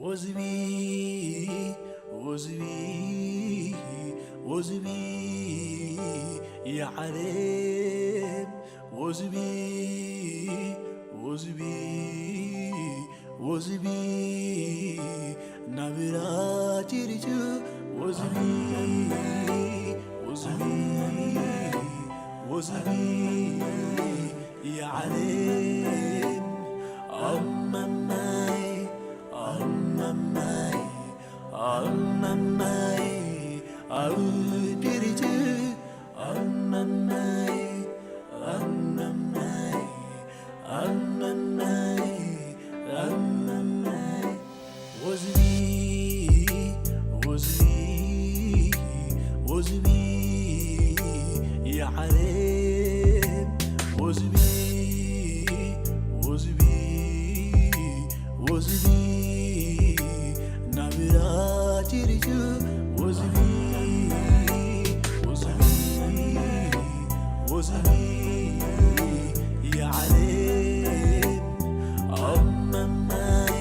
ወዝቢ ወዝቢ ወዝቢ የዓለም ወዝቢ ወዝቢ ወዝቢ ናብራ ቲሪቱ ወዝቢ ወዝቢ ወዝቢ የዓለም ኣመማይ ኣመማይ ኣመማይ ኣብ ቲሪቱ ኣመማይ ኣመማይ ኣመማይ ኣመማይ ወዝቢ ወዝቢ ወዝቢ የዓለም ወዝቢ ወዝቢ ወዝቢ ናብራ ቲሪቱ ወዝቢ ወዝቢ ወዝቢ የዓለም ኣመማይ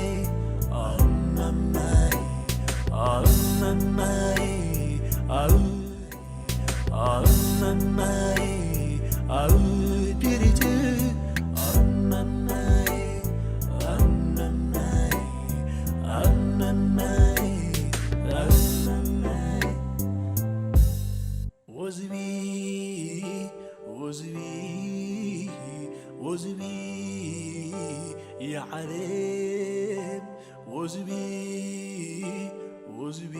ኣመማይ ኣመማይ ኣመማይ ኣመማይ ኣመማይ ኣመማይ ኣመማይ ወዝቢ ወዝቢ ወዝቢ የዓለም ወዝቢ ወዝቢ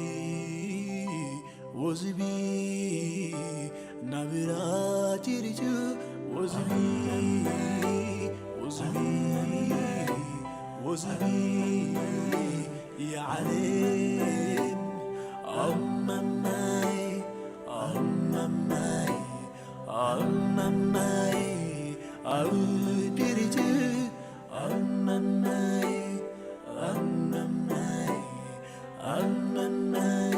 ወዝቢ ናብራ ቲሪቱ ወዝቢ ወዝቢ ወዝቢ የዓለም ኣመማይ ኣመማይ ኣመማይ ኣብ ቲሪቱ ኣመማይ ኣመማይ ኣመማይ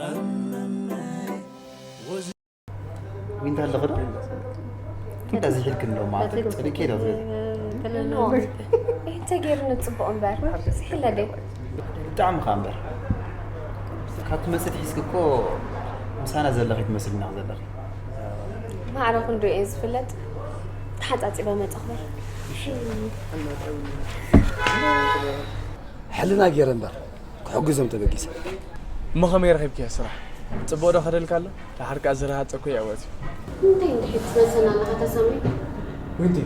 ኣመማይ ወዝ ዊንታ ኣለኹ ዶ? እንታይ ዝሒልክን ሎ ማለት? ጽድቂ ዶ? እንተ ገይሩ ንጽቡቕ እምበር ዝሒለ ድዩ? ብጣዕሚ ኸኣ እምበር። ካብ ትመጽእ ትሒዝኪ እኮ ምሳና ዘለኺ ትመስሊ ኢና ዘለኺ። ማዕረ ክንዱ እየ ዝፍለጥ። ተሓጻጺበ መጸኹ በል። ሕልና ገይረ እምበር ክሕግዞም ተበጊሰ። እሞ ከመይ ረኺብክያ ስራሕ? ጽቡቕ ዶ ከደልካ ኣሎ? ደሓር ከኣ ዝረሃጸ እኮ ይዕወት እዩ። እንታይ እንድሕር ትመልሰና ኣለኻ ተሰሚ? ዊንቲ፣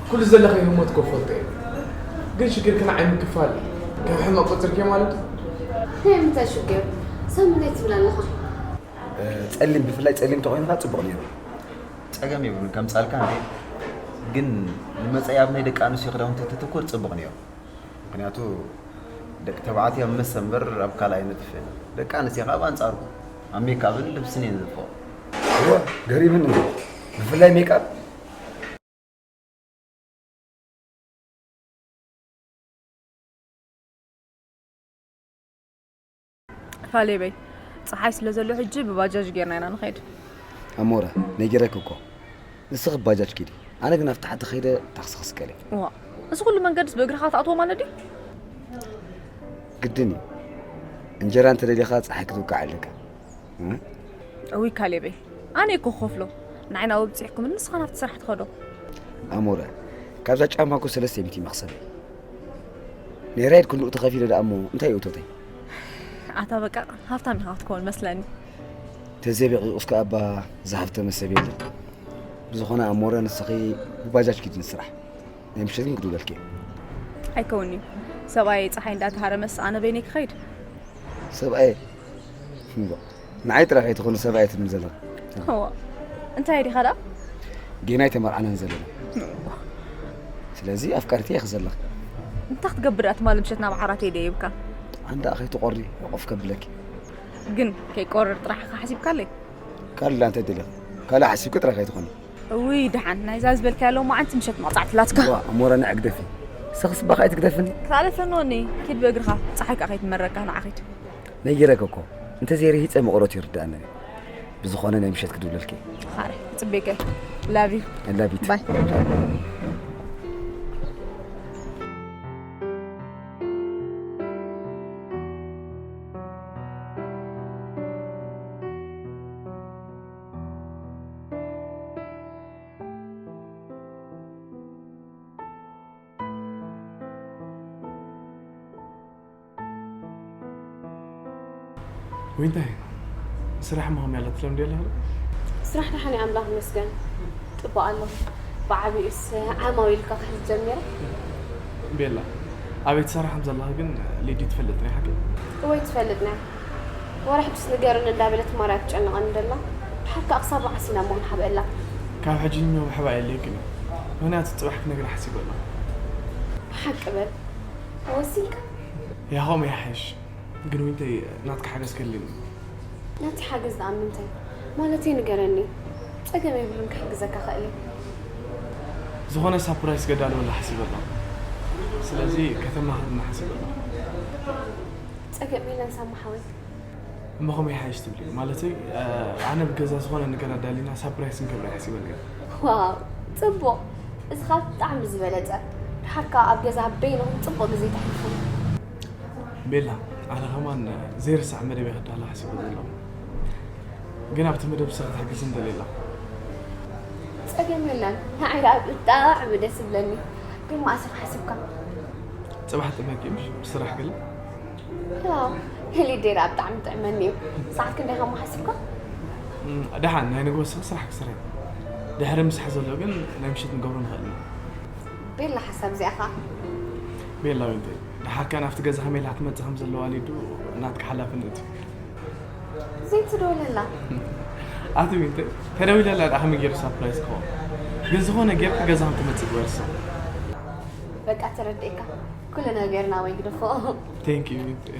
ኩሉ ዘለኻዮ ህሞት እኮ እፈልጦ እየ። ግን ሽግርኪ ንዓይ ምክፋል ከም ሕመቕ ቆጺርክዮ ማለት እዩ? ናይ ምንታይ ሽግር? ሰብ እንታይ ትብል ኣለኻ? ጸሊም ብፍላይ ጸሊም ተኾይንካ ጽቡቕ ነይሩ። ጸገም የብሉን ከምጻልካ እንዴ። ግን ንመጻኢ ኣብ ናይ ደቂ ኣንስትዮ ክዳውንቲ ተተኮር ጽቡቕ ነይሩ። ምክንያቱ ደቂ ተባዕትዮ ኣብ መሰ እምበር ኣብ ካልእ ኣይነጥፍእን። ደቂ ኣንስትዮ ከዓ ብኣንጻሩ ኣብ ሜክኣፕን ልብስን እየን ዘጥፍኦ። እወ ገሪምኒ እንዶ ብፍላይ ሜክኣፕ። ካሌበይ፣ ፀሓይ ስለ ዘሎ ሕጂ ብባጃጅ ጌርና ኢና ንኸይድ። ኣሞረ ነጊረኪ እኮ ንስኺ ብባጃጅ ኪዲ፣ ኣነ ግን ኣብቲ ሓንቲ ከይደ ታክሲ ክስቀል እየ። እዋ፣ እዚ ኩሉ መንገድስ ብእግርኻ ክትኣትዎ ማለት ድዩ? ግድን እዩ። እንጀራ እንተደሊኻ ፀሓይ ክትውቃዕ ኣለካ። እ? እውይ ካሌበይ፣ ኣነ እኮ ክኸፍሎ። ንዓይ ናብኡ ኣብፂሕኩምኒ ንስኻ ናብቲ ስራሕ ትኸዶ። ኣሞረ፣ ካብዛ ጫማ እኮ ሰለስተ ሚእቲ መኽሰበይ። ናይ ራይድ ክንድኡ ተኸፊለ ደኣ እሞ እንታይ እዩ እቶተይ? ኣታ በቃ ሃፍታም ኢኻ ክትከውን መስለኒ። ተዘቢቑ እስከ ኣባ ዝሃፍተመ ሰብ የለን። ብዝኾነ ኣሞረ ንስኺ ብባጃጅ ኪዲ ንስራሕ። ናይ ምሸት ግን ክድውለልኪ እየ። ኣይከውን እዩ። ሰብኣየይ ፀሓይ እንዳተሃረመስ ኣነ በይነይ ክኸይድ? ሰብኣየ? እምቦ፣ ንዓይ ጥራሕ ከይትኾኒ ሰብኣየ ትብል ዘለኺ። እዋ፣ እንታይ ዲኻ ደኣ? ጌና ኣይተመርዓናን ዘለና። ስለዚ ኣፍቃሪተይ ኢኺ ዘለኺ። እንታይ ክትገብር ደኣ ትማሊ ምሸት ናብ ዓራት እየ ደይብካ? ኣንዳ ከይትቆሪ ሕቑፍ ከብለኪ። ግን ከይቆርር ጥራሕ ኢኻ ሓሲብካለይ? ካልእ እንታይ ደሊኺ? ካልእ ሓሲብኪ ጥራሕ ከይትኾኒ። እውይ ደሓን ናይዛ ዝበልካያ ሎማዓንቲ ምሸት መቕጻዕቲ ላትካ። ዋ እሞረ ንዕ ግደፊ። ንስኺ ጽባቐ ኣይትግደፍኒ። ክሳለ ፈንወኒ ኪድ ብእግርኻ ጸሓይ ከኣ ከይትመረካ ንዓ ኪድ። ነጊረኪ እኮ እንተዘይርሂጸ መቑረቱ ይርድኣኒ። ብዝኾነ ናይ ምሸት ክድውለልኪ። ሓረ ጽቤከ love you። I love you too። ባይ። ዊንታይ፣ ስራሕ እሞ ከመይ ኣላ? ትለምድዮ ኣለኺ ዶ? ስራሕ ደሓን እዩ፣ ኣምላኽ ይመስገን። ጽቡቕ ኣሎ። ብዓቢኡስ ዓማዊልካ ክሕዝ ጀሚረ። ቤላ፣ ኣበይ ትሰርሕ ከም ዘለኺ ግን ሊዲ ትፈልጥ ናይ ሓቂ? እወ፣ ትፈልጥ ናይ። ወረ ሕዱስ ንገርን እንዳበለት ማርያ ትጨንቐኒ ደላ። ድሓር ከኣ ክሳብ መዓስ ኢና እሞ ክንሓብአላ? ካብ ሕጂ ንዮ ምሕባእ የድልየክን እዩ። ምኽንያቱ ጽባሕ ክነግራ ሓሲበ ኣለኹ። ሓቂ በል። ወሲንካ? ያሆም ይሓይሽ። ግን ዊንተይ፣ ናትካ ሓገዝ ከድልየኒ። ናተይ ሓገዝ ደኣ ምንታይ? ማለተይ ንገረኒ። ጸገም የብሉን፣ ክሕግዘካ ክእል እየ። ዝኾነ ሳፕራይዝ ከዳልወላ ሓሲበ ኣለኹ። ስለዚ ከተማ ክድና ሓሲበ ኣለኹ። ጸገም የለን ሳሚ ሓወይ። እሞ ከመይ ይሓይሽ ትብሊ? ማለተይ፣ እ፣ ኣነ ብገዛ ዝኾነ ነገር ኣዳሊና ሳፕራይዝ ክንገብራ ሓሲበ ነይረ። ዋው፣ ጽቡቕ። እዚ ኸኣ ብጣዕሚ ዝበለጸ። ደሓር ከኣ ኣብ ገዛ በይንኹም ጽቡቕ ግዜ ተሕልፉ። ቤላ፣ ኣነ ኸማን ዘይርሳዕ መደበይ ክዳሎ ሓሲበ ዘለኹ። ግን ኣብቲ መደብ ንስኺ ክትሕግዝኒ ደልየ ኣለኹ። ጸገም የለን። ንዓይ ደኣ ብጣዕሚ ደስ ዝብለኒ። ግን መኣስ ኢኻ ሓሲብካ? ጽባሕ ጥመኪ ምሽ ብስራሕ ገለ? ያው፣ ሊደይ ደኣ ብጣዕሚ ጥዕመኒ እዩ። ሰዓት ክንደይ ኢኻ እሞ ሓሲብካ? እም፣ ደሓን ናይ ንግሆ ስራሕ ክሰርሕ። ድሕሪ ምሳሕ ዘሎ ግን ናይ ምሽት ንገብሮ ንኽእል ኢና። ቤላ ሓሳብ እዚኣ ኸኣ። ቤላ ዊንተይ፣ ደሓር ከኣ ናብቲ ገዛ ከመይ ኢላ ክትመጽእ ከም ዘለዋ ሊዱ ናትካ ሓላፍነት እዩ። ዘይትደውለላ። ኣቲ ዊንተይ፣ ተደዊለላ ደኣ ከመይ ገይሩ ሳፕራይዝ ክኸውን? ግን ዝኾነ ጌርካ ገዛ ከም ትመጽእ ግበር እሱ። በቃ ተረዲእካ። ኩሉ ነገር ናበይ ግደፎ። ቴንክ ዩ ዊንተይ።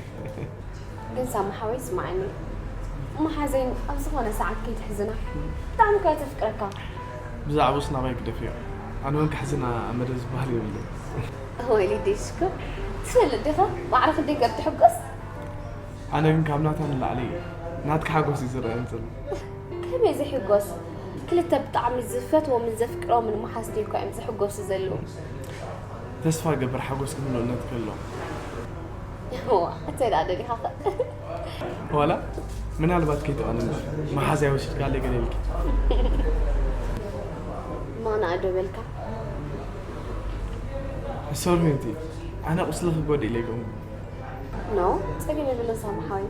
ግን ሳሚ ሓወይ ስምዓኒ። እሞ ሓዘይ ኣብ ዝኾነ ሰዓት ከይትሕዝና። ብጣዕሚ እኳ ተፍቅረካ። ብዛዕባኡስ ናባይ ግደፍዮ። ኣነ እውን ክሕዝና መደብ ዝበሃል የብለይን። ወይ ሊዲ ሽኮር። ትፈልጥ ዲኻ? ማዕረ ክንደይ ከም ትሕጎስ? ኣነ ግን ካብ ናታ ንላዕሊ ናትካ ሓጎስ እዩ ዝረኣየኒ ዘሎ። ከመይ ዝሕጎስ? ክልተ ብጣዕሚ ዝፈትዎምን ዘፍቅሮምን መሓዝተይ እኳ እዮም ዝሕጎሱ ዘለዉ። ተስፋ እገብር ሓጎስ ክምልኡነት ክህሉ። እዋ፣ እንተ ደኣ ደሊኻ ኸ? ዋላ ምናልባት ከይትቐኒ እምበር፣ መሓዛይ ወሲድካለይ ገለ ኢልኪ። ማና ዶ በልካ? ሶሪ ዊንቲ፣ ኣነ ቁስሊ ክጎድእ ኢለ ኣይኮንኩን። ኖ፣ ጸገም የብሉን ሳሚ ሓወይ።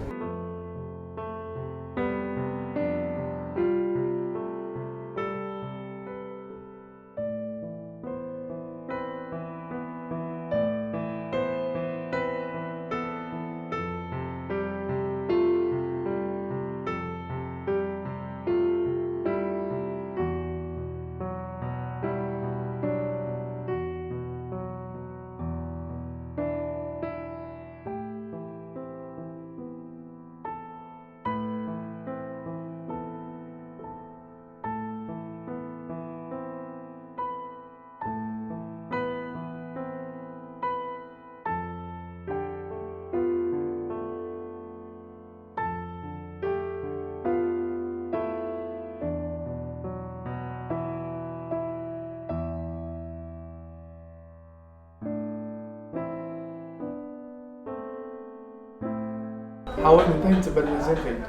ሓወይ እንታይ ንጽበለና ዘይከይድ?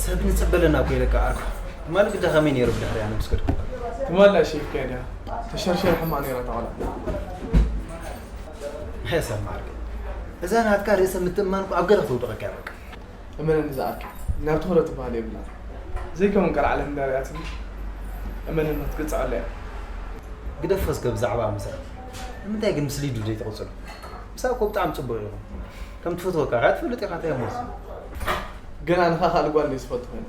ሰብ ንጽበለና እኮ ኢለካ ኣርኩ። ትማሊ ግዳ ከመይ ነይሩ ብድሕሪ ኣነ ምስ ከድኩ? ትማሊ ኣሸይፍካያ ዲኻ? ተሸርሸረ ሕማቕ ነይራ እታ ቆልዓ። ሕሰብ ማዕርግ። እዛ ናትካ ርእሰ ምትእምማን እኮ ኣብ ገለ ክተውድቐካ እያ በቃ። እመነኒ ዝኣኪ ናብ ትኹረት ትበሃል የብላን። ዘይከውን ቀልዓ ለምዳርያትኒ እመነኒ ክትቅጽዐላ እያ። ግደፎ እስከ ብዛዕባ ምስራ። ንምንታይ ግን ምስ ሊዱ ዘይትቕጽሉ? ምሳ እኮ ብጣዕሚ ጽቡቕ ኢኹም። ከም ትፈትወካ ከኣ ትፈልጥ ኢኻ እንታይ እሞ። ግን ኣነ ኸኣ ካልእ ጓል እየ ዝፈቱ ኮይኑ።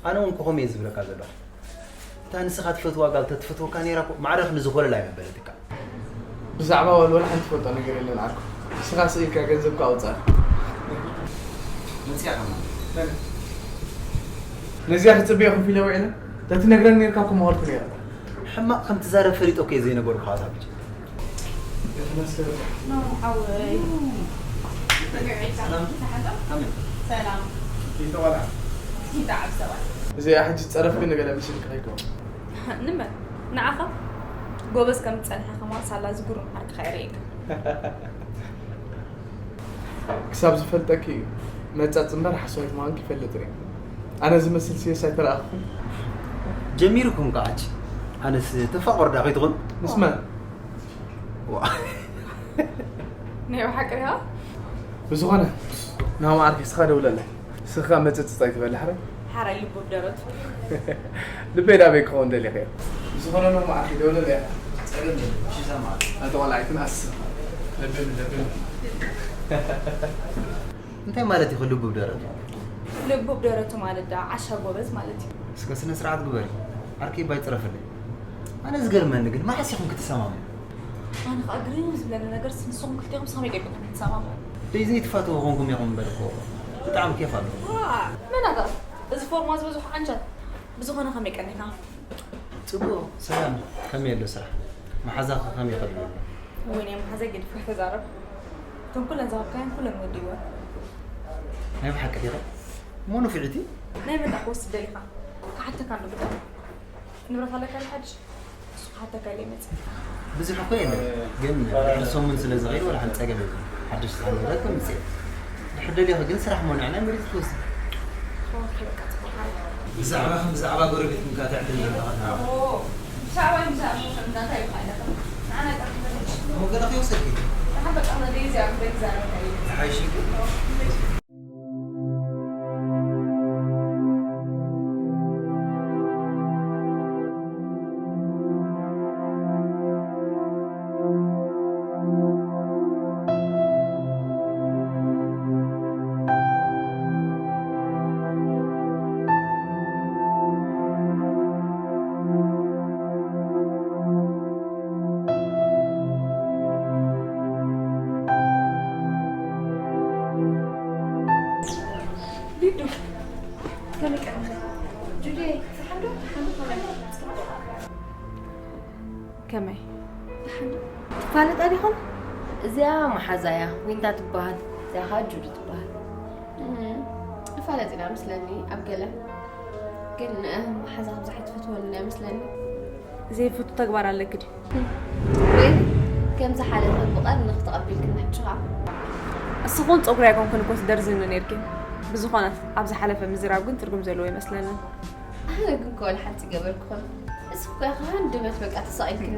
ኣነ እውን ኮኾም እየ ዝብለካ ዘለኹ። እታ ንስኻ ትፈትዋ ጋል ተትፈትወካ ነይራ እኮ ማዕረ ክንዲ ዝኾለላ ኣይመበለትካ። ብዛዕባ ዋልዋል ሓንቲ ትፈልጦ ነገር የለን ዓርኩ። ንስኻ ስኢልካ ገንዘብካ ኣውጻእ። መጽያ ከማን። ነዚኣ ክጽበዮ ኮፍ ኢለ ውዒለ። ተትነግረኒ ነርካ እኮ መኸርኩ ነይረ። ሕማቕ ከም ትዛረብ ፈሊጦ እኮ እየ ዘይነገርኩኻ ሳብጅ። ኖ፣ ሓወይ። ሰላም። ሰላም። ይተዋላ። ይተዓብ ሰባት። እዚኣ ሕጂ ጸረፍ ግን ገለ ምስልኪ ከይከውን። ንመን? ንዓኻ? ጎበዝ ከም ዝጸንሐ ከማን ሳላ ዝጉርም ዓርክኻ የርእየካ። ክሳብ ዝፈልጠኪ መጻጽ እምበር ሓሳዊት ምዃንኪ ይፈልጥ እየ። ኣነ ዝመስል ስየስ ኣይተረኣኽኩን። ጀሚርኩም ከዓች። ኣነስ ተፋቆር ዳ ከይትኾን? ምስ መን? ዋ። ናይ ብሓቂ ዲኻ? ብዝኾነ፣ ናብ መዓርኪ እስኻ ደውለለይ። ስኻ መጽጽ ታይ ትበልሕ ረ? ሓራይ ልቡ ብደረቱ። ልበይ ናበይ ክኸውን ደሊኽዮ? ዝኾነ ኖ መዓልቲ ደውለለያ። ጸገም የለን። እሺ፣ ሰማዕ። ኣቲ ቆልዓ ኣይትንኣስ። ለብም ለብም። እንታይ ማለት እዩ ልቡ ብደረቱ? ልቡ ብደረቱ ማለት ዳ ዓሻ ጎበዝ ማለት እዩ። እስከ ስነ ስርዓት ግበሪ። ዓርከይ ባይ ጽረፍለይ። ኣነ ዝገርመኒ ግን መዓስ ኢኹም ክትሰማምዑ? ኣነ ከዓ ግርም ዝብለኒ ነገር ንስኹም ክልቲኹም ሰመይ ገይርኩም ትሰማምዑ? ደይ ዘይትፋተዉ ኮንኩም ኢኹም እምበር እኮ ብጣዕሚ ኬፍ ኣለዎ። ዋእ መን ኣታ እዚ ፎርማ ዝበዝሖ ዓንጃል። ብዝኾነ ከመይ ቀኒኻ? ጽቡቕ ሰላም ከመይ ኣሎ ስራሕ? መሓዛኸ ከመይ ይኸድሉ ኣሎ? ወይኔ መሓዛይ ገዲፍካ ተዛረብ። እቶም ኩለን ዝሃብካየን ኩለን ወዲእወን። ናይ ብሓቂ ዲኺ? እሞ ንፍዕቲ? ናይ መን ክወስድ ደሊኻ? ክሓተካ ኣሎ ግዳ። ንብረት ኣለካ ድዩ ሓድሽ? ንሱ ክሓተካ ኢለ ይመጽእ። ብዙሕ እኮ የለን ግን ድሕሪ ሰሙን ስለ ዝኸይድ ዋላ ሓንቲ ጸገም የብሉን። ሓድሽ ስራሕ ንብረት ከምጽእ እየ። ድሕሪ ደሊኺ ግን ስራሕ መኒዕና መሬት ትወስድ። ኦኬ በቃ ጽቡቕ ሓወይ። ብዛዕባኺ ብዛዕባ ጎረቤትኩም ከኣ ትዕድል ዘለኻ ትሓወይ። ኦ ብዛዕባይ ብዛዕባኹም ከ እንታይ ኢልካ ኣለኻ? ንዓና ጥራሕ ንፈልጥ። እሞ ገለ ከይወሰድኪ። ደሓን በቃ መደይ እዚኣ ጉዳይ ክዛረበካ እየ። ዝሓይሽ እዩ። ሊዱ ከመይ ቀኒኺ? ጁዴ፣ ደሓን ዶ? ደሓን ዶ? ከመይ? ከመይ? ደሓን ዶ? ትፋለጣ ዲኹም? እዚኣ መሓዛ እያ፣ ዊንታ ትበሃል። እዚኣ ኸዓ ጁዲ ትበሃል። እም፣ ንፋለጥ ኢና መስለኒ ኣብ ገለ። ግን መሓዛ ካብዛ ሓይትፈትወኒ እያ መስለኒ። ዘይፍቱ ተግባር ኣለኪ ድዩ? ሪሊ? ከም ዝሓለፈ ብቐር ንኽትቐቢልክኒ ሕጂ ኸኣ። እስኺ እውን ጸጉሪ ኣይኮንክን እኮ ትደርዝኒ ነይርኪ። ብዝኾነ፣ ኣብ ዝሓለፈ ምዝራብ ግን ትርጉም ዘለዎ ኣይመስለንን። ኣነ ግን እኮ ወላ ሓንቲ ገበርኩኹን። እስኺ እኮ ኢኺ ሃንደበት በቃ ተሳቒልክኒ።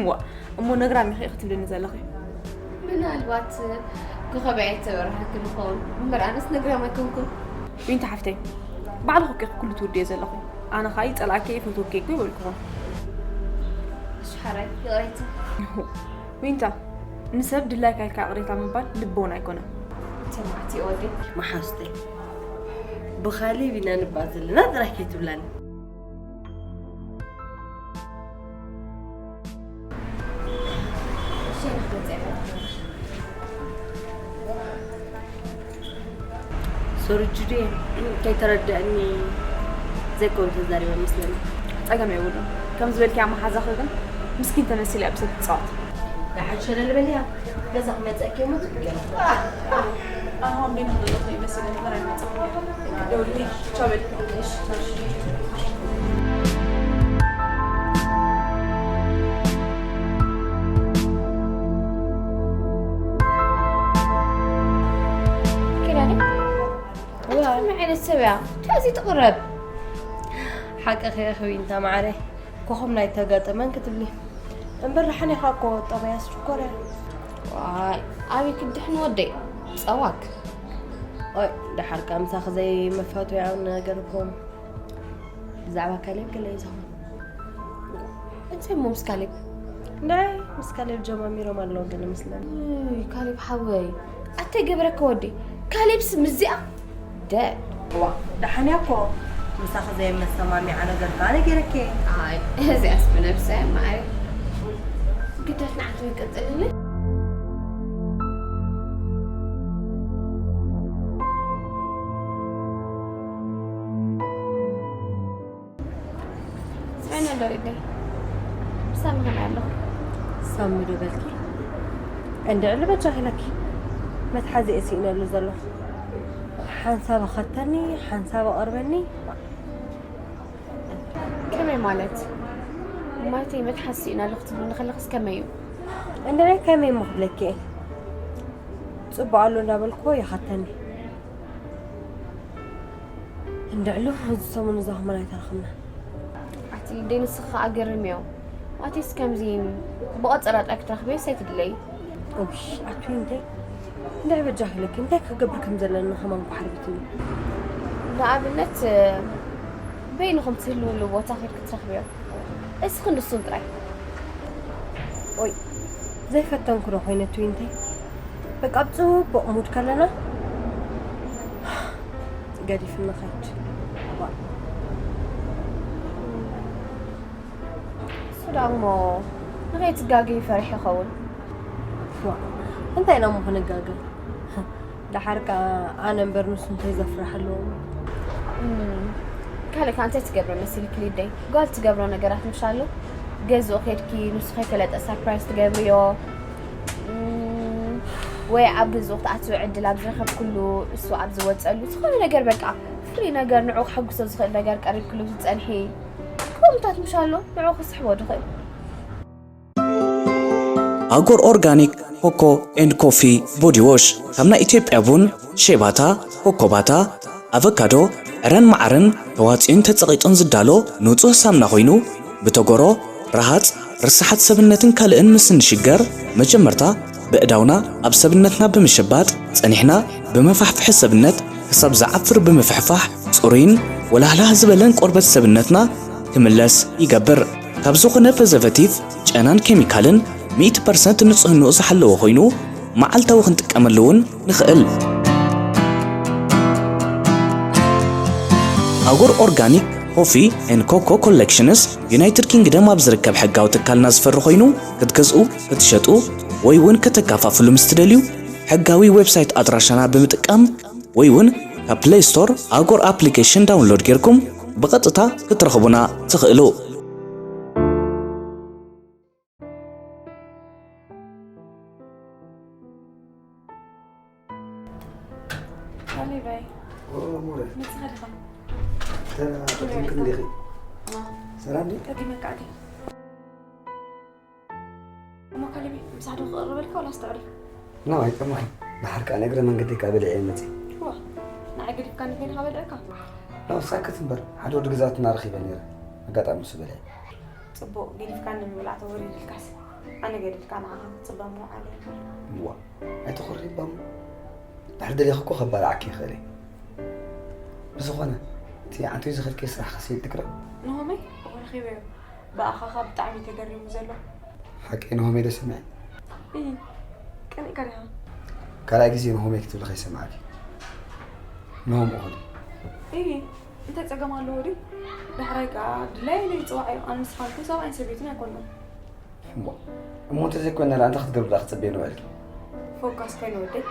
ዋእ፣ እሞ ነግራም ኢኺ ክትብልኒ ዘለኺ? ምናልባት ኮኾበይ ኣይተበራህክን ይኸውን። እምበር ኣነስ ነግራም ኣይኮንኩን። ዊንታ ሓፍተይ፣ ባዕልኺ እኮ ኢኺ ኩሉ ትውድዮ ዘለኺ። ኣነ ኸኣ ይጸልኣኪ እየ ይፈትወኪ እኮ ኣይበልኩኹን። እሺ ሓራይ፣ ይቕሬታ። ዊንታ፣ ንሰብ ድላይካ ኢልካ ይቕሬታ ምባል ልቦና ኣይኮነን። ተማዕቲ ወደይ። መሓዙተይ፣ ብኻሊብ ኢና ንባእ ዘለና ጥራይ ከይትብላኒ። ሶሪ ጁዲ፣ ከይተረደአኒ ዘይኮን ተዛሪበ መስለኒ። ጸገም የብሉን። ከም ዝበልክያ መሓዛኺ ግን ምስኪን ተመሲላ እያ ብሰብ ትጻወት። ደሓን ሸለል በልያ። ገዛ ክመጸኪ እሞ ትብለኒ። ኣሁን ቤት ዘለኹ ይመስል ነገር ኣይመጽእ። ደውልኒ። ቻው በል። እሺ፣ ቻው። ኪዳነ፣ ዋው። ከመይ ዓይነት ሰብ እያ? እንታይ እዚ ትቕረብ? ሓቅኺ ኢኺ ዊንታ ማዓረይ። ኮኾብ ናይ ተጋጠመን ክትብሊ። እምበር ደሓን ኢኻ እኮ፣ ጠባያስ ሽኮር እያ። ዋይ፣ ኣበይ ክድሕን ወደይ? ጸዋክ። ኦይ፣ ደሓር ከኣ ምሳኺ ዘይመፋተያ ነገር እኮ። ብዛዕባ ካሌብ ገለ እዩ ዝኸውን። እንታይ እሞ ምስ ካሌብ? እንታይ ምስ ካሌብ ጀማሚሮም ኣለዉ ግን ይመስለኒ። ውይ፣ ካሌብ ሓወይ፣ ኣተይ ገበረካ ወዲ። ካሌብስ ምስዚኣ? ደ። ዋ፣ ደሓን እያ እኮ። ምሳኺ ዘይመሰማሚዓ ነገር ከኣ ነጊረኪ እየ። ኣይ፣ እዚኣስ ብነብሰ እያ ማዕረ። ግደፍ ንዓኺ ቀጽልኒ። ስዕነ ዶ ኢለይ? ሳሚ ከመይ ኣለኹ? ሳሚ ዶ በልኪ? እንድዒ ልበጃኺ ኢለኪ። መትሓዚ እየ ስኢነሉ ዘለኹ። ሓንሳብ ኣኸተኒ፣ ሓንሳብ ኣቐርበኒ። ከመይ ማለት? ማለተይ መትሓዚ ስኢነ ኣለኹ ትብልኒ ከለኽስ ከመይ እዩ? እንድዒ ከመይ እሞ ክብለኪ እየ? ጽቡቕ ኣሎ እንዳበልኩዎ ይኸተኒ። እንድዕሉ፣ እዚ ሰሙን እዛ ኸማን ኣይተረኽብናን። ኣቲ ልደይ ንስኺ ኸኣ ገርም እዮ። ኣቲስ ከምዚ ብቐጸራ ጥራይ ክትረኽብዮስ ኣይትድለዪ። እውይ፣ ኣቲ ዊንተይ፣ እንታይ በጃኺ ኢለኪ፣ እንታይ ክገብር ከም ዘለኒ ከማን እኮ ሓርቢትኒ። ንኣብነት፣ በይንኹም ትህልውሉ ቦታ ኸይድኪ ትረኽብዮ። እስኽን ንሱን ጥራይ። ኦይ፣ ዘይፈተንኩ ዶ ኮይነ ትዊንተይ? በቃ ኣብ ጽቡቕ ሙድ ከለና ገዲፍኒ ኸይድ። እሱ ዳሞ ንኸይትጋገይ ፈሪሑ ይኸውን። ዋ፣ እንታይ ኢና እሞ ክንጋገ? ደሓር ከኣ ኣነ እምበር ንሱ እንታይ ዘፍርሕ ኣለዎ? እም፣ ካልእ ከኣ እንታይ ትገብሮ መሲልኪ ሊደይ? ጓል ትገብሮ ነገራት ምሽ ኣሎ? ገዝኡ ኬድኪ ንሱ ከይፈለጠ ሳርፕራይዝ ትገብርዮ? እም፣ ወይ ኣብ ገዝኡ ክትኣትዊ ዕድል ኣብ ዝረኸብክሉ እሱ ኣብ ዝወጸሉ ዝኾነ ነገር በቃ ፍሪ ነገር ንዑ ከሐጉሶ ዝኽእል ነገር ቀሪብክሉ ትጸንሒ? ከምኡታት ምሽ ኣሎ ንዑ ክስሕቦ ድኽእል። ኣጎር ኦርጋኒክ ኮኮ ኤንድ ኮፊ ቦዲ ዎሽ ካብ ናይ ኢትዮጵያ ቡን፣ ሼባታ፣ ኮኮባታ፣ ኣቨካዶ፣ ዕረን መዓርን ተዋፅኡን ተፀቒጡን ዝዳሎ ንፁህ ሳምና ኮይኑ ብተጎሮ፣ ረሃፅ፣ ርስሓት ሰብነትን ካልእን ምስ እንሽገር መጀመርታ ብእዳውና ኣብ ሰብነትና ብምሽባጥ ፀኒሕና ብመፋሕፍሒ ሰብነት ክሳብ ዝዓፍር ብምፍሕፋሕ ፅሩይን ወላህላህ ዝበለን ቆርበት ሰብነትና ክምለስ ይገብር። ካብ ዝኾነ ፐዘቨቲቭ፣ ጨናን ኬሚካልን ሚእቲ ፐርሰንት ንፅህንኡ ዝሓለወ ኮይኑ መዓልታዊ ክንጥቀመሉ እውን ንኽእል። ኣጎር ኦርጋኒክ ኮፊ ኤን ኮኮ ኮሌክሽንስ ዩናይትድ ኪንግደም ኣብ ዝርከብ ሕጋዊ ትካልና ዝፈሪ ኮይኑ ክትገዝኡ፣ ክትሸጡ ወይ እውን ከተከፋፍሉ ምስ ትደልዩ ሕጋዊ ዌብሳይት ኣድራሻና ብምጥቃም ወይ እውን ካብ ፕሌይ ስቶር ኣጎር ኣፕሊኬሽን ዳውንሎድ ጌርኩም ብቐጥታ ክትረኽቡና ትኽእሉ። ካሌባይ ኦ፣ ሞረ። መጽኻ ዲኻ? ተራ ቀዲምክን ዲኺ? ሰላም ዲ? ቀዲመካ ኣዲ እሞ ካሌበይ ምሳሕ ዶ ክቕርበልካ ወላ ኣስተዕሪፍ? ና ኣይጠማኺ። ድሓር ከኣ ንእግረ መንገደይ ከኣ በሊዐ እየ መጺእ። ዋ ንዓይ ገዲፍካኒ ከይድካ በልዕካ? ናብ ሳክት እምበር ሓደ ወዲ ግዛትና ረኺበ ነይረ። ኣጋጣሚ ንሱ በሊዐ። ጽቡቕ ገዲፍካኒ ምብላዕ ተወሪድልካስ ኣነ ገዲፍካ ንዓኻ ክጽበ ምውዓለ እምበር። እዋ ኣይተኾሪባሞ። ድሕሪ ደሊኺ እኮ ከባልዓኪ ይኽእል እየ። ብዝኾነ እቲ ዓንቶይ ዝኸድክዮ ስራሕ ከስይል ትግረ። ንሆመይ እኹ ረኺበዮ። ብኣኻኻ ብጣዕሚ ተገሪሙ ዘሎ። ሓቀይ ንሆመይ ዶ ሰሚዐ? እይ ቀኒእካ ዲኻ? ካልኣይ ግዜ ንሆመይ ክትብሊ ከይሰማዕኪ። ንሆም እኹል። እይ እንታይ ጸገም ኣለዎ ድዩ? ዳሕራይ ከኣ ድላይ ኢለ ይጽዋዕ እዩ። ኣነ ንስኻን እኮ ሰብኣይን ሰበይትን ኣይኮንና። እሞ እሞ እንተዘይኮይና ደኣ እንታይ ክትገብሪ ደኣ ክትጽበየኒ ውዒልኪ? ፎካስ ኮይነ ወደይ።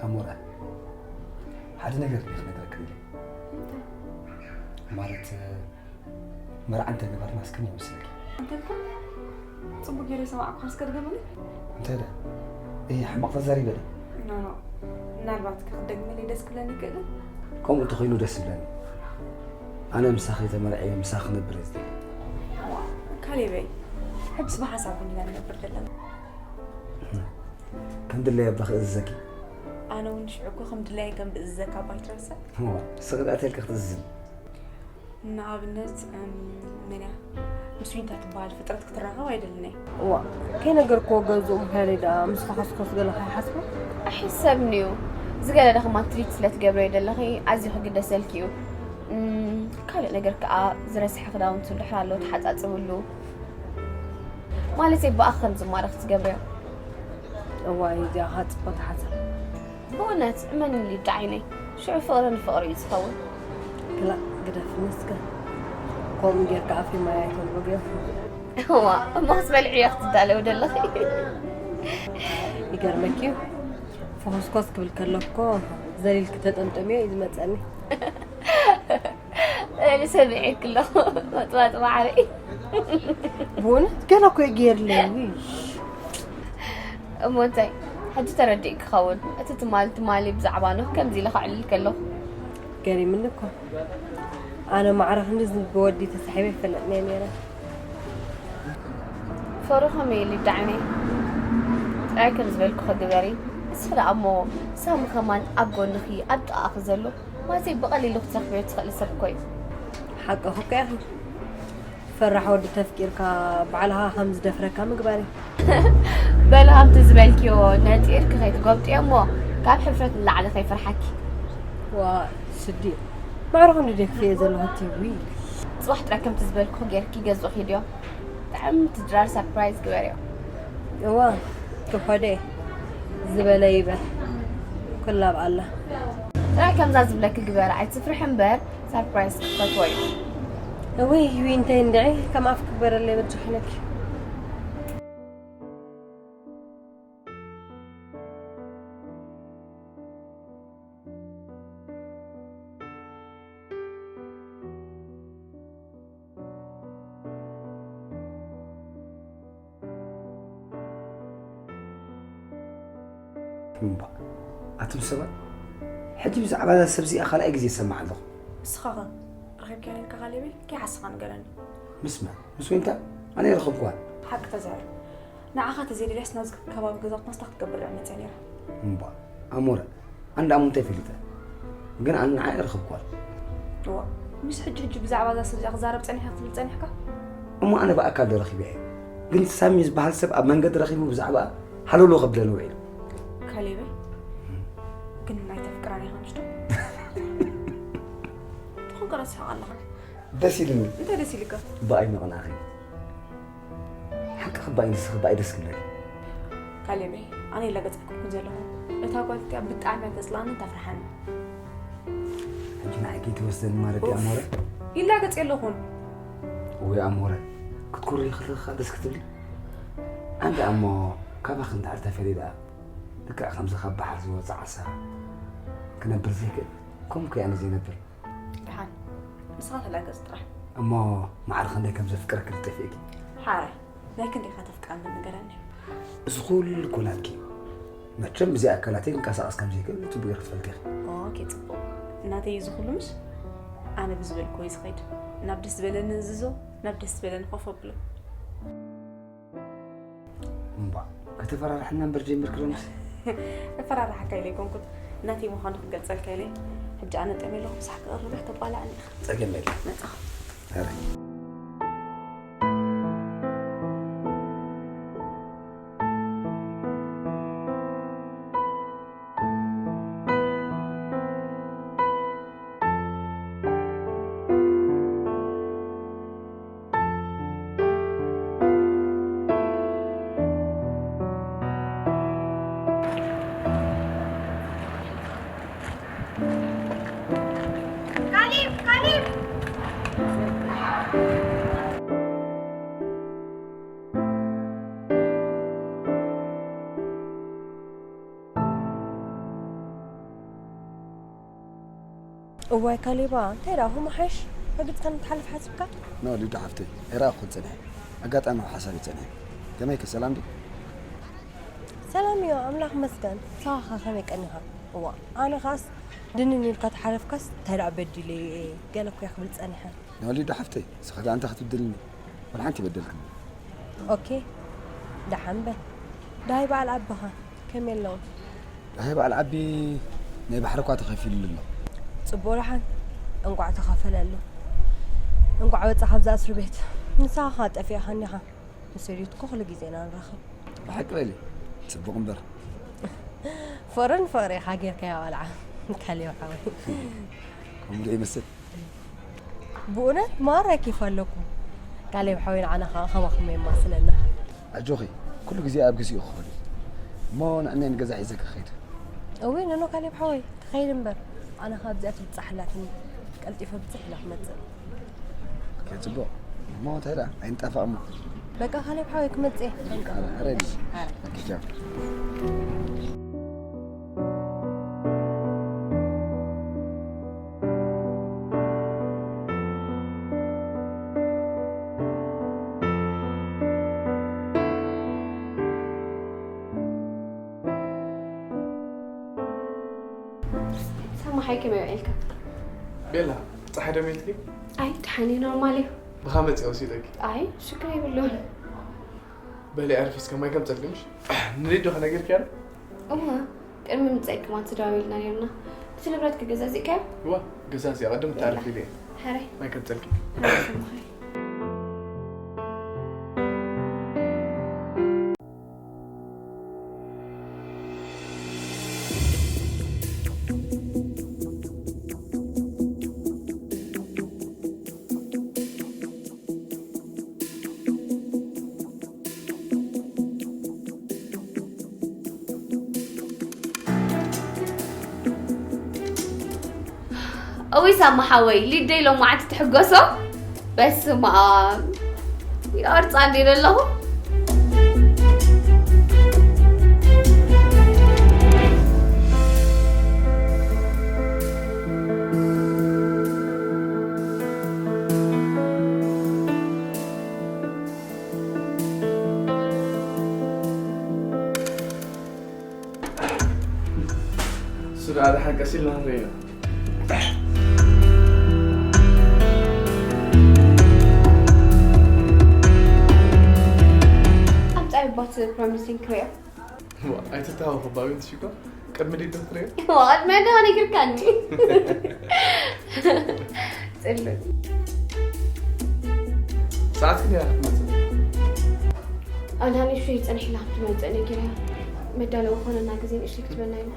ኣሞራ ሓደ ነገር ድየ ክነግረኪ ደልየ። ማለት መርዓ እንተገበርና እስከ ይመስለኪ? እንተልካ ጽቡቅ ገይረ ሰማዕኩ እስከ ድገምኒ። እንታይ ደኣ? እይ ሕማቕ ተዛሪበ ዶ? ኖ ኖ ምናልባት ክትደግመለይ ደስ ክብለኒ ይክእል። ከምኡ እንተኾይኑ ደስ ይብለኒ። ኣነ ምሳኺ ተመርዕየ ምሳኺ ክነብር እየ ዝደሊ። ካሌበይ ሕጅስ ብሓሳብ ኢና ንነብር ዘለና። ከም ድለየ ኣባ ክእዝዘኪ። ኣነ እውን ሽዑ እኮ ከም ድለየ ከም ድእዝዘካ ኣባ ይትረሰ። እዋ ንስኺ ደኣ ተልኪ ክትእዝዝኒ። ንኣብነት እም፣ መን እያ ምስ ዊንታ ትበሃል ፍጥረት ክትራኸብ ኣይደልን እየ። እዋ ከይነገርክዎ ገዝኡ ምኽያደይ ደኣ ምስ ፈኸስኮስ ገለ ከይሓስቦ። ኣይሕሰብን እዩ ዝገለ ደኽማ ትሪት ስለ ትገብረዮ ዘለኺ ኣዝዩ ክግደሰልኪ እዩ። እም፣ ካልእ ነገር ከኣ ዝረስሐ ክዳውንቱ እንድሕር ኣሎ ተሓጻጽብሉ። ማለተይ ብኣኺ ከም ዝማረኽ ትገብርዮ። እዋይ እዚኣ ከዓ ጽቡቕቲ ሓሳብ። ብእውነት እመንኒ ሊዳ ዓይነይ ሽዑ ፍቕሪ ንፍቕሪ እዩ ዝኸውን። ክላእ ግደፍኒ እስከ። ከምኡ ጌርካ ኣፈይ ማይ ኣይተልዕልዮ። እዋ እሞ ክትበልዕዮ ክትዳለዊ ደለኺ። ይገርመኪ እዩ። ፈኾስኮስ ክብል ከሎ እኮ ዘሊልኪ ተጠምጠምዮ እዩ ዝመጸኒ። እሊ ሰሚዐኪ ኣለኹ መጥባጥ ባሕሪ። ብእውነት ገና እኮ እዩ ገይርለይ። እሞ እንታይ ሕጂ ተረዲእ ክኸውን እቲ ትማሊ ትማሊ ብዛዕባ ኖህ ከምዚ ኢለ ከዕልል ከለኹ። ገሪምኒ እኮ። ኣነ ማዕረ ክንድዚ ብወዲ ተሳሒበ ይፈልጥን እየ ነይረ። ፍቕሪ ከመይ ኢሉ ይዳዕነ? ጥራይ ከም ዝበልኩኺ ግበሪ። እስኺ ደኣ እሞ ሳሚ ከማን ኣብ ጎንኺ ኣብ ጥቓኺ ዘሎ ማለተይ ብቐሊሉ ክትረኽብዮ ትኽእሊ ሰብ እኮ እዩ። ሓቅኺ እኮ ኢኺ። ፈራሕ ወዲ ተፍቂርካ ባዕልኻ ከም ዝደፍረካ ምግባር እዩ። በሊ ከምቲ ዝበልክዮ ነጢርኪ ከይትጎብጥዮ እሞ ካብ ሕፍረት ንላዕሊ ከይፈርሓኪ። ዋ ስዲ ማዕረ ክንዲ ደክፍየ ዘለኹ እቲ ዊ ጽባሕ ጥራይ ከምቲ ዝበልኩ ጌርኪ ገዝኡ ኪድዮ። ብጣዕሚ ትድራር ሰርፕራይዝ ግበርዮ። እዋ ክኾደ ዝበለ ይበል ኩላ ብኣላ። ጥራይ ከምዛ ዝብለኪ ግበረ ኣይትፍርሒ እምበር ሰርፕራይዝ ክፈትዎ እዩ። እውይ ዊንተይ እንድዒ ከም ኣፍ ክግበረለይ በጃኺ ኢለኪ። እምባ ኣቱም ሰባት ሕጂ ብዛዕባ እዛ ሰብ እዚኣ ካልኣይ ግዜ ይሰማዕ ኣለኹ። ንስኻ ኸ ረኺብካያ ነርካ ካሌበይ? ከይሓሰኻ ንገረኒ። ምስ መን? ምስ ዊንታ? ኣነ ኣይረኸብኩዋን። ሓቂ ተዛረብ። ንዓኻ ተዘይደልያስ ናብዚ ከባቢ ገዛውትና ስታ ክትገብር እያ መፅያ ነይራ። እምባ ኣሞረ ኣንዳ ኣሞ እንታይ ፈሊጠ? ግን ኣነ ንዓኣ ኣይረኸብኩዋን። እዋ ምስ ሕጂ ሕጂ ብዛዕባ እዛ ሰብ እዚኣ ክዛረብ ፀኒሐ ክትብል ፀኒሕካ? እሞ ኣነ ብኣካል ዶ ረኺበ እየ? ግን ሳሚ ዝበሃል ሰብ ኣብ መንገዲ ረኺቡ ብዛዕባኣ ሃለውለው ከብለኒ ውዒሉ። ካሌበይ ግን ኣይተፍቅራን ኢኻ ንሽቶ ትኾንከ ረስሕቕ ኣለኻ። ደስ ኢሉኒ። እንታይ ደስ ኢልካ? ብኣይ ምቕናእኺ። ሓቂ ክባይ ንስኺ ብኣይ ደስ ክብለኒ። ካሌበይ ኣነ ይላገጽ ኣይኮንኩን ዘለኹ። እታ ጓል እቲኣ ብጣዕሚ እያ ተጽልኣንን ተፍርሓንን። ሕጂ ንዓይ ከይትወስደኒ ማለት ድያ ኣሞረ? ይላገጽ የለኹን። እወ ኣሞረ ክትኮርዪ ከለኺ ከኣ ደስ ክትብሊ። ኣንታ እሞ ካባኺ እንድሕር ተፈልየ ደኣ ልክዕ ከምዚ ካብ ባሕሪ ዝወጽእ ዓሳ ክነብር ዘይክእል ከምኡ ከ ኣነ ዘይነብር። ደሓን ንስኻ ተላገጽ ጥራሕ። እሞ ማዕረ ክንደይ ከም ዘፍቅረኪ ትጠፍእኪ። ሓራይ ናይ ክንደይ ኢኻ ተፍቅረኒ ንገረኒ። እዚ ኩሉ እኮ ናትኪ እዩ። መቸም ብዘይ ኣካላተይ ክንቀሳቐስ ከም ዘይክእል ጽቡቕ ኢኺ ትፈልጢ ኢኺ። ኦኬ ጽቡቕ ናተይ እዩ እዚ ኩሉ ምሽ? ኣነ ብዝበልክዎ እዩ ዝኸይድ። ናብ ደስ ዝበለኒ እዝዞ፣ ናብ ደስ ዝበለኒ ኮፍ ኣብሎ። እምባ ከተፈራርሐና እምበር ጀሚርኪ ዶ ምስ እፈራርሓካ ኢለ ኣይኮንኩን ናተይ ምዃኑ ክገልጸልካ ኢለ። ሕጂ ኣነ ጠምየ ኣለኹ ምሳሕ ክቕርብ እየ ተቋላዕኒ ኢኻ። ጸገም የለን። መጻኹ። ኧረ። እዋይ ካሌባ እንታይ ደኣ ኹምሓይሽ ረግጽካኒ ትሓልፍ ሓሲብካ? ኖ ሊዱ ሓፍተይ ኣይረኣኹን ጸኒሐ ኣጋጣሚ ኣብ ሓሳብ ይጸኒሐ ከመይከ ሰላም ድዩ? ሰላም እዩ ኣምላኽ ይመስገን ንስኻ ከ ከመይ ቀኒኻ? እዋ ኣነ ኸኣስ ድንን ኢልካ ተሓለፍካስ እንታይ ደኣ በዲለዮ እየ ገለ እኮ እየ ክብል ጸኒሐ። ኖ ሊዱ ሓፍተይ ንስኺ ደኣ እንታይ ክትብድልኒ? ወላ ሓንቲ ኣይበደልክን። ኦኬ ደሓን በል። ደሃይ በዓል ዓቢኸ ከመይ ኣለዉ? ደሃይ በዓል ዓቢ ናይ ባሕሪ እኳ ተኸፊሉሉ ኣሎ። ጽቡቕ ደሓን እንቋዕ ተኸፈለሉ። እንቋዕ ወጻ ካብዛ እስሪ ቤት። ንስኻ ኸኣ ጠፊእኻ እኒኻ። ምስ ዮዲት እኮ ኩሉ ግዜ ኢና ንራኸብ። ብሓቂ በሊ ጽቡቕ እምበር። ፍቕሪ ንፍቕሪ ኢኻ ጌርካያ ቆልዓ ካሌብ ሓወይ። ከምኡ ዶ ይመስል? ብኡነት ማራ ኬፍ ኣለኩም። ካሌብ ሓወይ ንዓና ከኣ ከማኹም የማስለና። ኣጆኺ ኩሉ ግዜ ኣብ ግዜኡ ክኸውን እዩ። እሞ ንዕናይ ንገዛ ሒዘ ክኸይድ። እውይ ኖኖ ካሌብ ሓወይ ትኸይድ እምበር ኣነ ካብዚኣ ትብጻሕ ኣላትኒ ቀልጢፈ ብጽሕ ኢለ ክመጽእ። ጽቡቕ እሞ እንታይ ደኣ ኣይንጣፋእ እሞ። በቃ ካሌብ ሓወይ ክመጽእ እየ። ሬዲ ቻው። ሰማሓይ ከመይ ውዒልካ? ቤላ ፀሓይ ዶ መይትኪ? ኣይ ደሓን እዩ ኖርማል እዩ። ብኻ መፅያ ወሲደኪ? ኣይ ሽግር የብሉን። በሊ ኣርፊ እስከ ማይ ከምፀልኪ ምሽ? ንሊዱ ከነገርኪያ ዶ? እወ ቅድሚ ምፅኣይ ከማን ተደዋዊልና ነይርና። እቲ ንብረት ክገዛዚእካዮ? እዋ ገዛዚኣ ቅድም ተኣርፊ ኢለ እየ። ሕራይ ማይ ከምፀልኪ። ሕራይ ሰማሓይ። እውይ ሳሚ ሓወይ፣ ሊደይ ሎማዓንቲ ትሕገሶ። በስመ ኣብ። ይቐርጻ እንዴ ዘለኹ? እሱ ደኣ ደሓን ቀስ ኢልና ንርእዮ። ኣብ ጻይ ባት ፕሮሚሲንግ ክርእዮ። ዋ፣ ኣይትተሃወኺ ባቢ፣ ንሱ እኮ ቅድሚ ሊደት ክርእዮ። ዋ፣ ቅድሚ ሊደት ነጊርካኒ። ጽሉል። ሰዓት ክንደይ ክትመጽእ? ኣድሃ ንእሽተይ ጸኒሕላ ክትመጽእ ነጊረያ። መዳለዊ ኮነና ግዜ ንእሽተይ ክትበና ኢላ።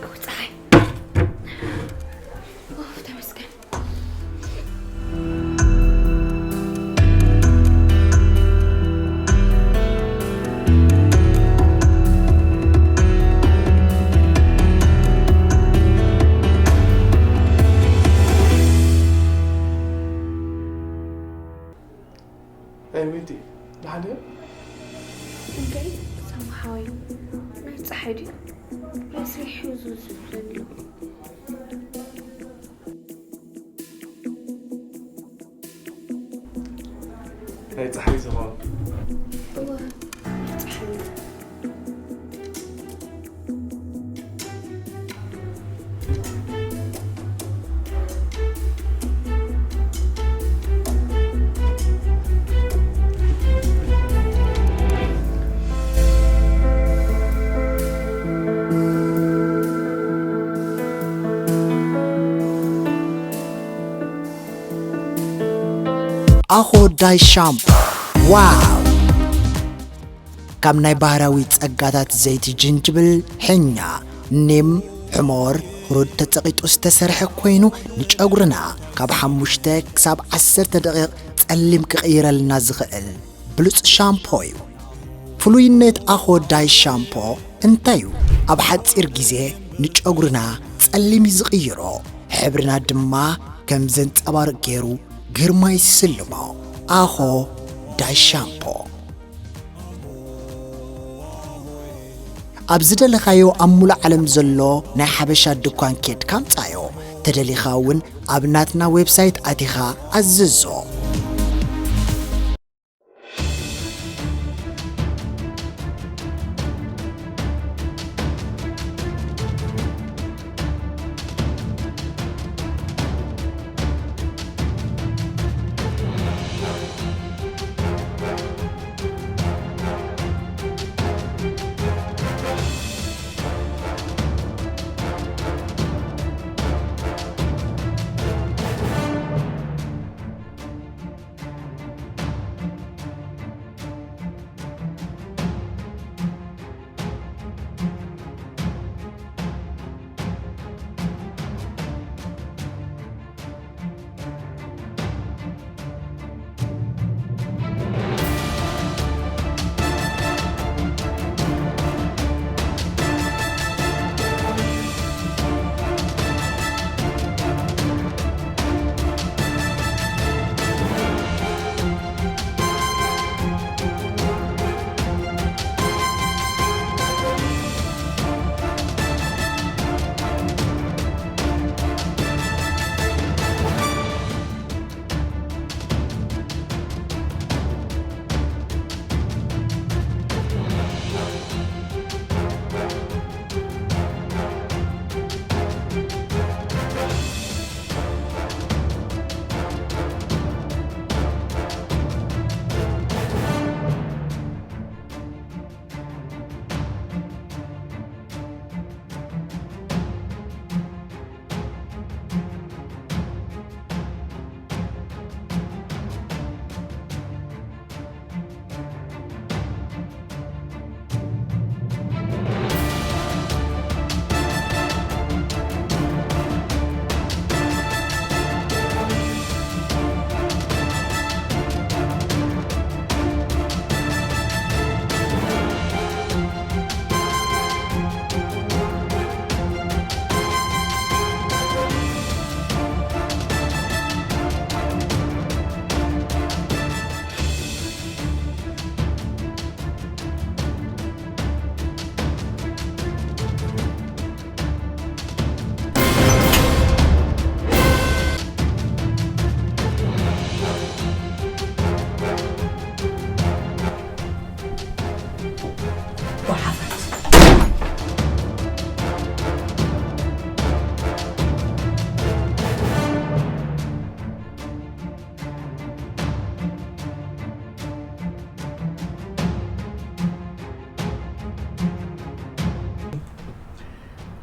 ኦ፣ ጸሓይ። ኡፍ፣ ተመስገን። ኣይ፣ ወይዲ፣ ደሓን ድያ? እንከይ፣ ሳሚ ሓወይ፣ ናይ ጸሓይ ድዩ? ናይ ስራሕ እዩ ዝውስድ ዘሎ። ናይ ጸሓይ ዝኾነ። እወ፣ ናይ ጸሓይ። ኣኾ ዳይ ሻምፖ። ዋው! ካብ ናይ ባህራዊ ጸጋታት ዘይቲ ጅንጅብል፣ ሕኛ፣ ኒም፣ ሕሞር፣ ሁሩድ ተጸቒጡ ዝተሰርሐ ኮይኑ፣ ንጨጉርና ካብ ሓሙሽተ ክሳብ ዓሰርተ ደቂቕ ጸሊም ክቕይረልና ዝኽእል ብሉጽ ሻምፖ እዩ። ፍሉይነት ኣኾ ዳይ ሻምፖ እንታይ እዩ? ኣብ ሓጺር ግዜ ንጨጉርና ጸሊም እዩ ዝቕይሮ፣ ሕብርና ድማ ከም ዘንጸባርቕ ገይሩ ግርማ ይስልሞ። ኣኾ ዳይ ሻምፖ። ኣብ ዝደለኻዮ ኣብ ሙሉእ ዓለም ዘሎ ናይ ሓበሻ ድኳን ኬድካ ኣምጻዮ። ተደሊኻ እውን ኣብ ናትና ዌብሳይት ኣቲኻ ኣዝዞ።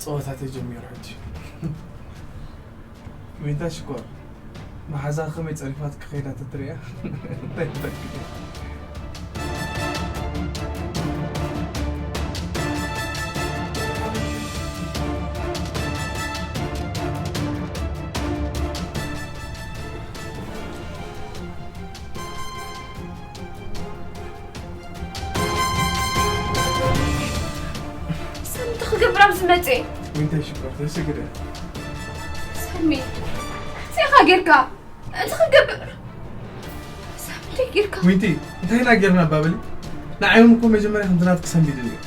ጸወታ ተጀሚሩ ሕጂ። ዊንታ ሽኮር፣ መሓዛ ከመይ ጸሪፋት ክኸይዳ ተትርእያ? እንታይ ትፈልጥ? ሰሚ፣ እንታይ ክገብር ኣብዚ መጽኤ? ዊንታ ሽኮር፣ ተሰግደ። ሰሚ፣ እንታይ ኢኻ ጌርካ? እንታይ ክገብር? ሰሚ፣ እንታይ ጌርካ? ዊንቲ፣ እንታይ ኢና ጌርና እባ በሊ? ንዓይ እውን እኮ መጀመርያ ከምዚ ናትኪ ሰንቢድኒ እዩ።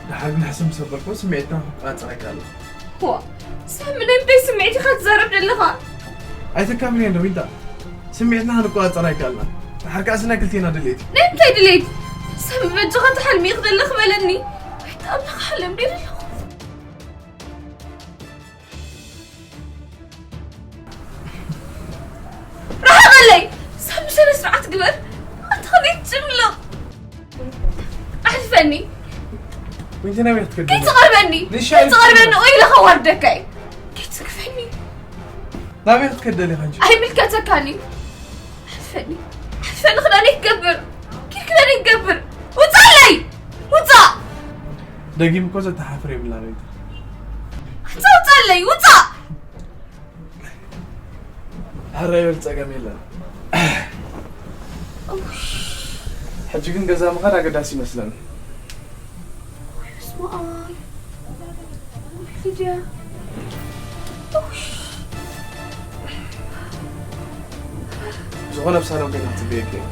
ደሓር ግን ሕስም ምስ ኣበልኩ ስምዒትና ክቆጻጸር ኣይከኣልን። ዋ፣ ሰሚ፣ ናይ ምንታይ ስምዒት ኢኻ ትዛረብ ዘለኻ? ኣይትካብንዮ እንዶ ዊንታ። ስምዒትና ክንቆጻጸር ኣይከኣልና። ደሓር ከኣ ስና ክልቴና ድሌት እዩ። ናይ ምንታይ ድሌት? ሰሚ፣ በጃኻ፣ እቲ ሕልሚ እዩ ክደሊ ክበለኒ። ወይ ኣምላኽ፣ ሓለም ደይ ዘለኹ። ርሓቐለይ! ሳሚ፣ ስነ ስርዓት ግበር። ኣንታ ከመይ ትጭምልቕ? ኣሕልፈኒ። ወይንተ ናበይ ክትከደሊ? ከይትቐርበኒ! ንሻይ ከይትቐርበኒ! ወይ ኢለ ከዋርደካ እየ። ከይትንክፈኒ! ናበይ ክትከደሊ ኢኻ እንጂ? ኣይምልከተካን እዩ። ኣሕልፈኒ! ኣሕልፈኒ! ክዳነይ ክገብር! ኪድ ክዳነይ ክገብር! ውጻለይ! ውጻእ! ደጊም እኮ ዘተሓፍር የብላን ወይንተ። ኣንታ ውጻለይ! ውጻእ! ሕራይ በል፣ ጸገም የለን። እውይ። ሕጂ ግን ገዛ ምኻድ ኣገዳሲ ይመስለኒ። እውይ፣ በስመ ኣብ። እውይ፣ ሊድያ። እውይ። ዝኾነ ኣብ ሳሎን ኮይነ ክጽበየኪ እየ።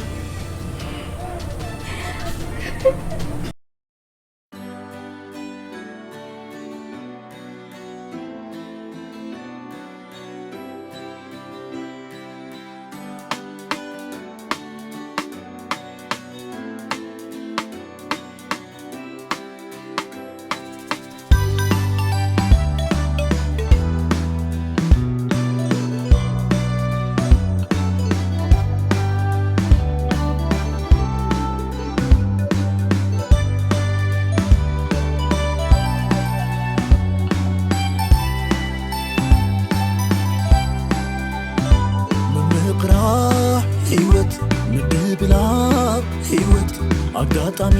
ምምቕራሕ ህይወት፣ ምድብላቕ ህይወት፣ ኣጋጣሚ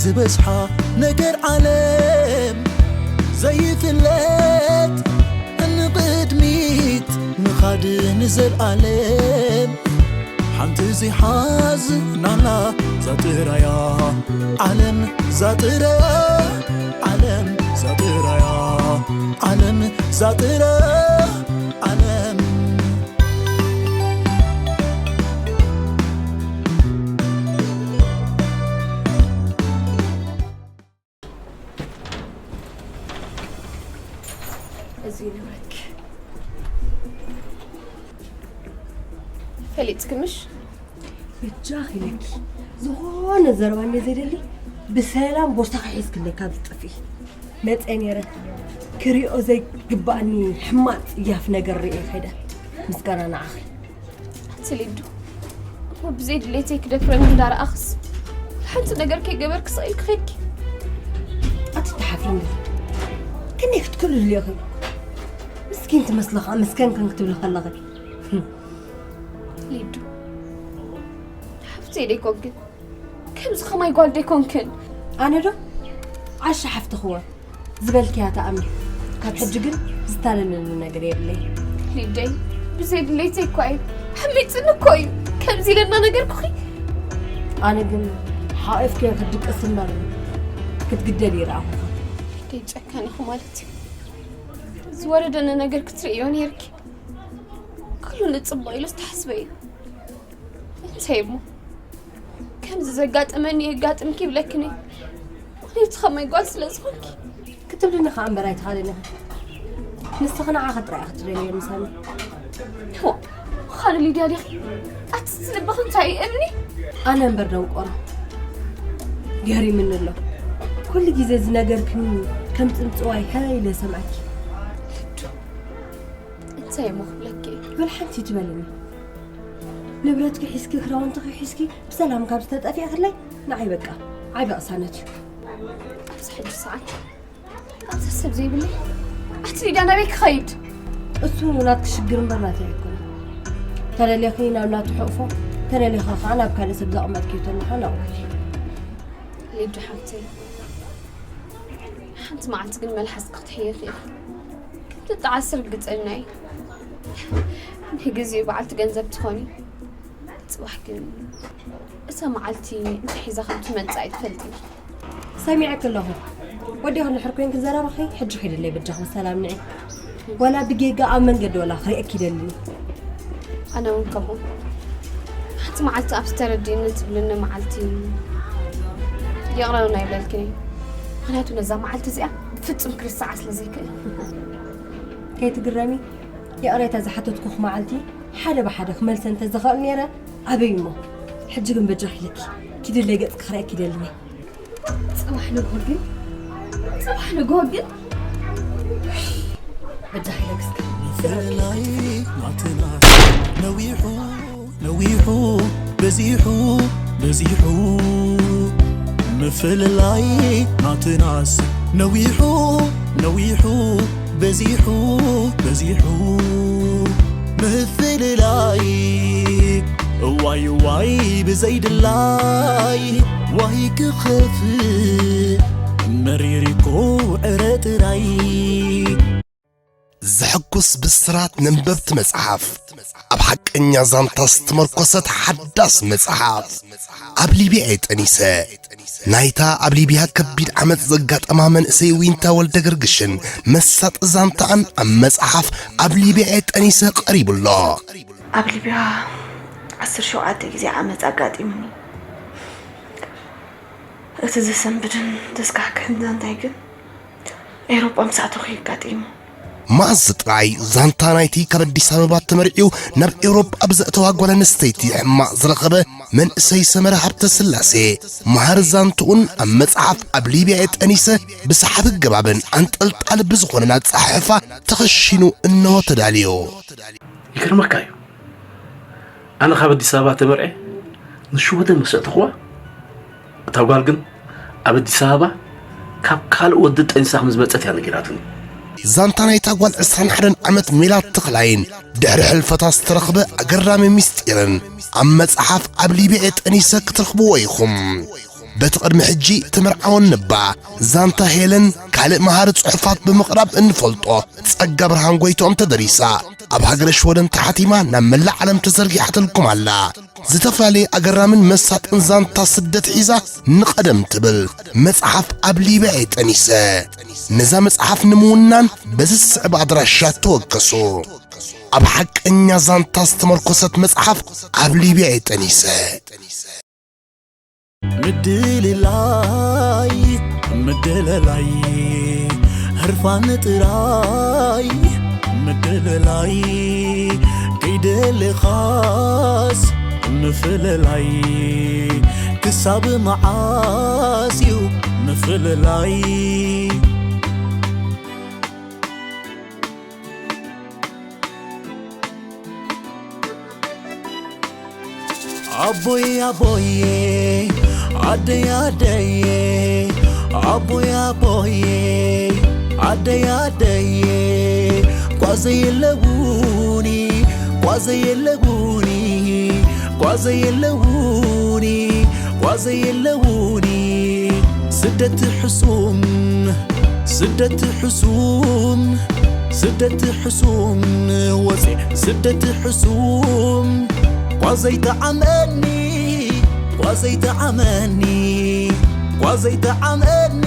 ዝበዝሓ ነገር ዓለም ዘይፍለጥ፣ ንቕድሚት ምኻድ ንዘልኣለም። ሓንቲ ዘይሓዝናላ ዛጥራያ ዓለም፣ ዛጥራያ ዓለም፣ ዛጥራያ ዓለም፣ ዛጥራያ ዓለም። እዚ ንብረትኪ። ፈሊጥኪ ምሽ? በጃኺ ኢለኪ፣ ዝኾነ ዘረባ እንደ ዘይደሊ፣ ብሰላም ቦርሳኺ ሒዝክለይ ካብ ዝጠፍኢ። መጸ ነይረ፣ ክሪኦ ዘይግባእኒ ሕማቕ ጽያፍ ነገር ርእየ ከይደ። ምስጋና ንዓኺ። ኣቲ ሊዱ፣ እሞ ብዘይ ድሌተይ ክደፍረኒ እንዳረኣኽስ፣ ሓንቲ ነገር ከይገበርኪ ስቕ ኢልኪ ኸድኪ። ኣቲ ትሓፍሪ እንድኺ። ክንደይ ክትክእሉ ድልዮኺ? ምስኪን ትመስሊ ኸኣ፣ መስከንከን ክትብሊ ከለኺ። ሊዱ፣ ሓፍተይ ደይኮንክን? ከምዚ ኸማይ ጓል ደይኮንክን? ኣነ ዶ? ዓሻ ሓፍትኺ እወ። ዝበልክያ ትኣምን። ካብ ሕጂ ግን ዝታለለኒ ነገር የብለይ። ሊደይ፣ ብዘይ ድሌተይ እኳ እዩ። ሓሚፅኒ እኮ እዩ። ከምዚ ኢለ እናነገርኩኺ። ኣነ ግን ሓቒፍክዮ ክትድቅሲ እምበር ክትግደሊ ይረኣኹኻ። ሊደይ፣ ጨካን ኢኹ ማለት እዩ። ዝወረደኒ ነገር ክትርእዮ ነይርኪ። ኩሉ ንፅቡቕ ኢሉ ዝተሓስበ እዩ። እንታይ እሞ? ከምዚ ዘጋጠመኒ የጋጥምኪ ይብለክኒ። ምኽንያቱ ኸማይ ጓል ስለ ዝኾንኪ። ክትብልኒ ኸኣ እምበር ኣይትኽእልን ኢኺ። ንስኺ ንዓኺ ጥራይ ኢኺ ትደልዮ ምሳኒ። እዋ፣ ምዃኑ ሊድያ ዲኺ? ኣቲ እቲ ልብኺ እንታይ እዩ እምኒ? ኣነ እምበር ደንቆሮ። ገሪምኒ ኣሎ። ኩሉ ግዜ ዝነገርክኒ ከም ጽንጽዋይ ሃይ ኢለ ሰምዓኪ። ልዱ፣ እንታይ እሞ ክብለኪ? በል ሓንቲ ትበልኒ። ንብረትኪ ሒዝኪ፣ ክዳውንትኺ ሒዝኪ ብሰላም ካብ ዝተጠፍእክለይ ንዓይ በቃ ዓቢ ቅሳነት እዩ። ኣብዚ ሕጂ ሰዓት ኣብዚ ሰብ ዘይብለይ ኣቲ ሊድያ ናበይ ክኸይድ? እሱ ናትኪ ሽግር እምበር ናተይ ኣይኮነን። ተደሊኺ ናብ ናቱ ሕቕፎ፣ ተደሊኺ ከዓ ናብ ካልእ ሰብ ዘቐመጥክዮ ተለኻ ናብኡ። ሊዱ ሓብተይ፣ ሓንቲ መዓልቲ ግን መልሓስኪ ክትሕይኺ ኢኺ። ክትጠዓሲ ርግጸኛ እየ። ንግዜኡ በዓልቲ ገንዘብ ትኾኒ፣ ጽባሕ ግን እታ መዓልቲ እንታይ ሒዛ ከም ትመጽእ ኣይትፈልጥን። ሰሚዐኪ ኣለኹ። ወዲኺ ድሕር ኮይንኪ ዘረባኺ፣ ሕጂ ኺድለይ በጃኺ ብሰላም ንዒ። ዋላ ብጌጋ ኣብ መንገዲ ዋላ ክርእየኪ ይደሊ። ኣነ እውን ከምኡ። ሓንቲ መዓልቲ ኣብቲ ተረዲእኒ ትብልኒ መዓልቲ ይቕረ እውን ኣይብለልክን እየ። ምኽንያቱ ነዛ መዓልቲ እዚኣ ብፍጹም ክርስዓ ስለ ዘይክእል። ከይትግረሚ፣ ይቕሬታ ዝሓተትኩኺ መዓልቲ ሓደ ብሓደ ክመልሰ እንተዝኽእል ነይረ፣ ኣበይ እሞ። ሕጂ ግን በጃኺ ኢለኪ፣ ኪድለይ ገጽኪ ክርእየኪ ይደሊ እየ። ጽባሕ ንግሆ ግን፣ ጽባሕ ንግሆ ግን፣ በጃኺ ኢለኪ እስከ። ምፍልላይ ናትናስ ነዊሑ፣ ነዊሑ፣ በዚሑ፣ በዚሑ። ምፍልላይ ናትናስ ነዊሑ፣ ነዊሑ፣ በዚሑ፣ በዚሑ። ምፍልላይ እዋይ እዋይ ብዘይድላይ ዋይ ክኸፍእ መሪር እኮ ዕረ ጥራይ። ዘሐጉስ ብስራት ነንበብቲ መጽሓፍ። ኣብ ሓቀኛ ዛንታ ዝተመርኮሰት ሓዳስ መጽሓፍ። ኣብ ሊብያ እየ ጠኒሰ። ናይታ ኣብ ሊብያ ከቢድ ዓመጽ ዘጋጠማ መንእሰይ ዊንታ ወልደ ገርግሽን መሳጢ ዛንታኣን ኣብ መጽሓፍ ኣብ ሊብያ እየ ጠኒሰ ቀሪቡ ኣሎ። ኣብ ሊብያ ዓሰርተ ሸውዓተ ግዜ ዓመጽ ኣጋጢሙኒ። እቲ ዘሰንብድን ዘስካሕክሕን ዛንታይ ግን ኤውሮጳ ምስ ኣተኹ እዩ ኣጋጢሙ። መኣዝ ጥራይ ዛንታ ናይቲ ካብ ኣዲስ ኣበባ ተመርዕዩ ናብ ኤውሮጳ ብዘእተዋ ጓል ኣንስተይቲ ሕማቕ ዝረኸበ መንእሰይ ሰመረ ሃብተስላሴ፣ መሃሪ ዛንትኡን ኣብ መጽሓፍ ኣብ ሊብያ እየ ጠኒሰ ብሰሓቢ ኣገባብን ኣንጠልጣሊ ብዝኾነን ኣጸሓሕፋ ተኸሺኑ እንሆ ተዳልዩ። ይገርመካ እዩ። ኣነ ካብ ኣዲስ ኣበባ ተመርዐ ንሽወደን ምስ ኣእተኽዋ፣ እታ ጓል ግን ኣብ ኣዲስ ኣበባ ካብ ካልእ ወዲ ጠኒሳ ከም ዝመጸት እያ ነጊራትኒ። ዛንታ ናይታ ጓል ዕስራን ሓደን ዓመት ሜላት ተኽላይን ድሕሪ ሕልፈታ ዝተረኽበ ኣገራሚ ምስጢርን ኣብ መጽሓፍ ኣብ ሊብያ እየ ጠኒሰ ክትረኽብዎ ኢኹም። በቲ ቅድሚ ሕጂ ትምርዓወኒ እባ ዛንታ ሄለን ካልእ መሃሪ ጽሑፋት ብምቕራብ እንፈልጦ ጸጋ ብርሃን ጎይትኦም ተደሪሳ፣ ኣብ ሃገረ ሽወደን ተሓቲማ ናብ መላእ ዓለም ተዘርጊሓትልኩም ኣላ። ዝተፈላለየ ኣገራምን መሳጥን ዛንታ ስደት ሒዛ ንቐደም ትብል መጽሓፍ ኣብ ሊብያ እየ ጠኒሰ። ነዛ መጽሓፍ ንምውናን በዚ ዝስዕብ ኣድራሻ ተወከሱ። ኣብ ሓቀኛ ዛንታ ዝተመርኮሰት መጽሓፍ ኣብ ሊብያ እየ ጠኒሰ። ምድልላይ፣ ምድልላይ፣ ህርፋን ጥራይ ምድልላይ፣ ከይደለኻስ ምፍልላይ፣ ክሳብ መዓስ እዩ ምፍልላይ? ኣቦይ ኣቦይ ኣደይ ኣደይ ኣቦይ ኣቦይ ኣደይ ኣደይ ጓዘይ የለውኒ ጓዘይ የለውኒ ጓዘይ የለውኒ ጓዘይ የለውኒ ስደት ሕሱም ስደት ሕሱም ስደት ሕሱም ወፂ ስደት ሕሱም ጓዘይ ተዓመኒ ጓዘይ ተዓመኒ ጓዘይ ተዓመኒ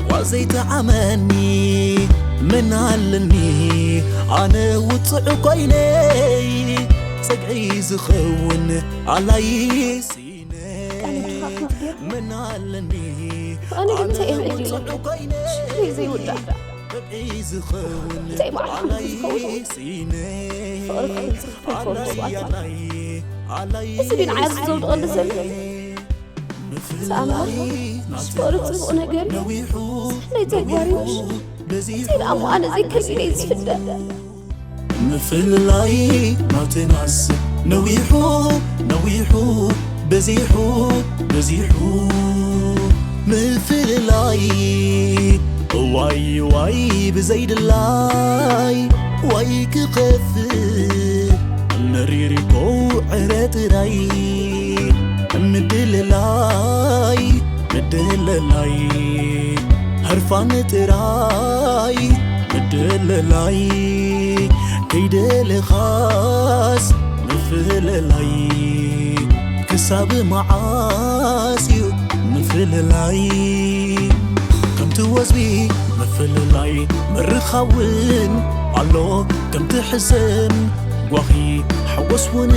ጓዘይ ተዓመኒ ምን ኣለኒ ኣነ ውፅዕ ኮይነይ ፀግዒ ዝኸውን ኣላይ ቃል እንድኻ ክነግር ምን ኣለኒ ኣነ ግን እንታይ እየ ምዕሊለ ሽግሪ ዘይውዳእ እንታይ መዓልቲ ዝኸውን ፍቕሪ ክብል ዝኽፈል መስዋእቲ እዚ ግን ዓያብ ዘውድቐሉ ዘሎ ሰኣምና ምስ ፍቕሪ ፅቡቕ ነገር እዩ ሰናይ ተግባር እዩ እንታይ ደኣ እሞ ኣነ ዘይከቢደ እዩ ዝፍደል ምፍልላይ ናትናስ ነዊሑ ነዊሑ በዚሑ በዚሑ ምፍልላይ ዋይ ዋይ ብዘይድላይ ዋይ ክኸፍእ መሪር እኮ ዕረ ጥራይ ምድልላይ ምድልላይ ህርፋን ጥራይ ምድልላይ ከይደለኻስ ምፍልላይ ክሳብ መዓስ እዩ ምፍልላይ ከምቲ ወዝቢ ምፍልላይ ምርኻውን ኣሎ ከምቲ ሕሰም ጓኺ ሓጎስ እውን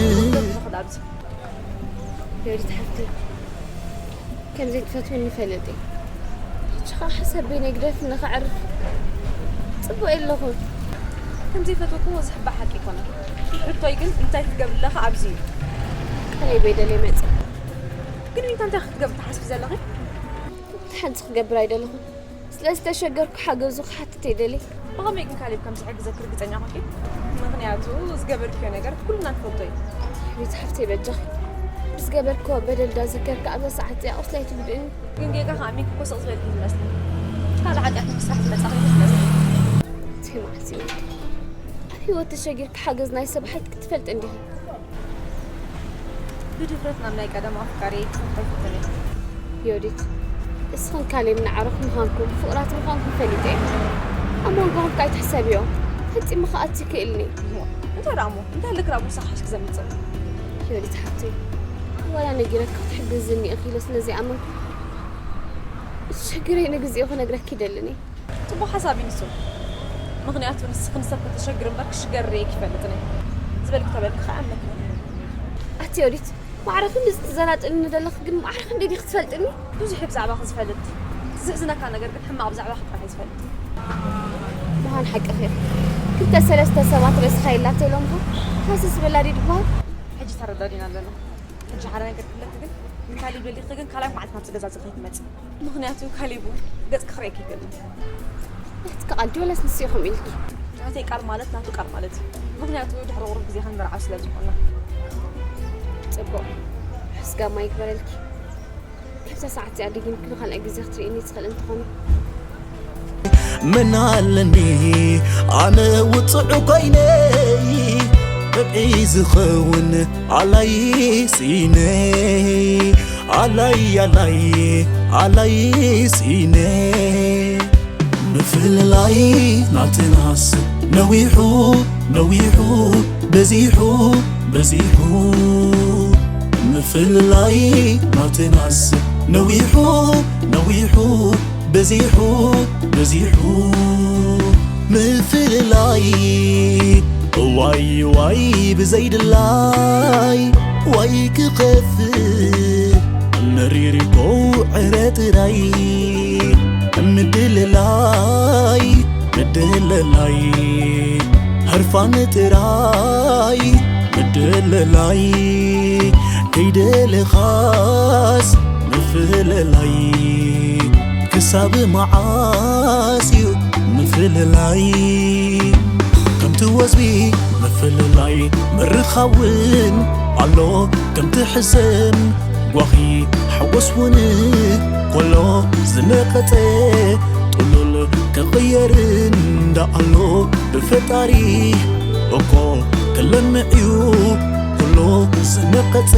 ዮዲት ሓፍተይ ከምዘይ ትፈትውኒ ይፈልጥ እየ ሕጂ ከዓ ሓሳብ በይነይ ግደፍኒ ከዕርፍ ፅቡቅ የለኹን ከምዘይፈትወክዎ ዝሕባእ ሓቂ ኣይኮነን ሕቶይ ግን እንታይ ክትገብሪ ኣለኺ ኣብዚ እዩ ቃለይ በይደለይ መፅእ ግን ዊንታ እንታይ ክትገብሪ ትሓስቢ ዘለኺ ሓንቲ ክገብር ኣይደለኹን ስለ ዝተሸገርኩ ሓገዙ ክሓትት ይደሊ ብኸመይ ግን ካሌብ ከም ዝሕግዘኪ ርግፀኛ ኮንኪ ምኽንያቱ ዝገበርክዮ ነገር ኩልና ንፈልጦ እዩ ቤት ሓፍተይ በጃኺ ብዝገበርክዎ በደል ዳዘከርካ ኣብዛ ሰዓት እዚኣ ቁስለይ ትጉድእኒ ግን ጌጋ ከኣሚንኪ እኮ ስቕ ዝበልኪ ዝመስል ካልእ ሓጢኣት ንምስራሕ ዝመፃኺ ትመስል ትማዕሲ ኣብ ህይወት ተሸጊርካ ሓገዝ ናይ ሰብ ሓይት ክትፈልጥ እንዲኺ ብድፍረት ናብ ናይ ቀደም ኣፍቃሪ ክኸፍተፍትን እየ ዮዲት እስኽን ካሌብ ንዓረኽ ምዃንኩም ፍቕራት ምዃንኩም ፈሊጠ እየ ኣብ መንጎኹም ከኣ ኣይትሕሰብዮ ፈጺሙ ክኣቱ ይክእልኒ እንታይ ደኣ እሞ እንታይ ልክራ ምሳኻ ሓሽክ ዘምፅእ ዮዲት ሓፍተይ ዋላ ነጊረኪ ክትሕግዝኒ ኢኺ ኢለ ስለ ዘይኣመንኩ እቲ ሽግረይ ንግዜኡ ክነግረኪ ይደልን እየ ፅቡቅ ሓሳብ እዩ ንሱ ምክንያቱ ንስክን ሰብ ከተሸግር እምበር ክሽገር ርኤ ክፈልጥን እየ ዝበልክ ተበልክ ከዓ እምነት ኣቲ ዮዲት ማዕረ ክንድዚ ትዘናጥኒ ዘለኺ ግን ማዕረ ክንደይ ዲኺ ትፈልጥኒ ብዙሕ ብዛዕባኺ ዝፈልጥ ዝሕዝነካ ነገር ግን ሕማቅ ብዛዕባኺ ጥራሕ እዩ ዝፈልጥ ምዃን ሓቅኺ ክልተ ሰለስተ ሰባት ርእስኻ የላተ ኢሎምኻ ሃስስ በላ ድዩ ድበሃል ሕጂ ተረዳዲና ኣለና ሕጂ ሓደ ነገር ክብለኪ ግን ንካሊብ ደሊኺ ግን ካልኣይ መዓልቲ ናብዚ ገዛ እዚ ከይትመፂ ምኽንያቱ ካሊብ እውን ገፅኪ ክርእየኪ ይደሊ ናትካ ቃል ድዩ ወላስ ንስኹም ኢልኪ ናተይ ቃል ማለት ናቱ ቃል ማለት እዩ ምኽንያቱ ድሕሪ ቁሩብ ግዜ ክንመርዓው ስለ ዝኾንና ፅቡቕ ሕስጋማ ይግበረልኪ ካብዛ ሰዓት እዚኣ ደጊምኪ ንኻልኣይ ግዜ ክትርእኒ ትኽእል እንትኾኒ መን ኣለኒ ኣነ ውፅዑ ኮይነይ ብብዒ ዝኸውን ኣላይ ስኢነ ኣላይ ኣላይ ኣላይ ስኢነ ምፍልላይ ናትናስ ነዊሑ ነዊሑ በዚሑ በዚሑ ምፍልላይ ናትናስ ነዊሑ ነዊሑ በዚሑ በዚሑ ምፍልላይ ዋይ ዋይ ብዘይድላይ ዋይ ክኸፍእ መሪር እኮ ዕረ ጥራይ ምድልላይ ምድልላይ ህርፋን ጥራይ ምድልላይ ከይደለኻስ ምፍልላይ ክሳብ መዓስ እዩ ምፍልላይ ከምቲ ወዝቢ ምፍልላይ ምርኻውን ኣሎ ከምቲ ሕሰም ጓኺ ሓጎስ እውን ኮሎ ዝነቐጸ ጥሉል ክቕየር እንዳኣሎ ብፈጣሪ እኮ ክለምዕ እዩ ኩሉ ዝነቐጸ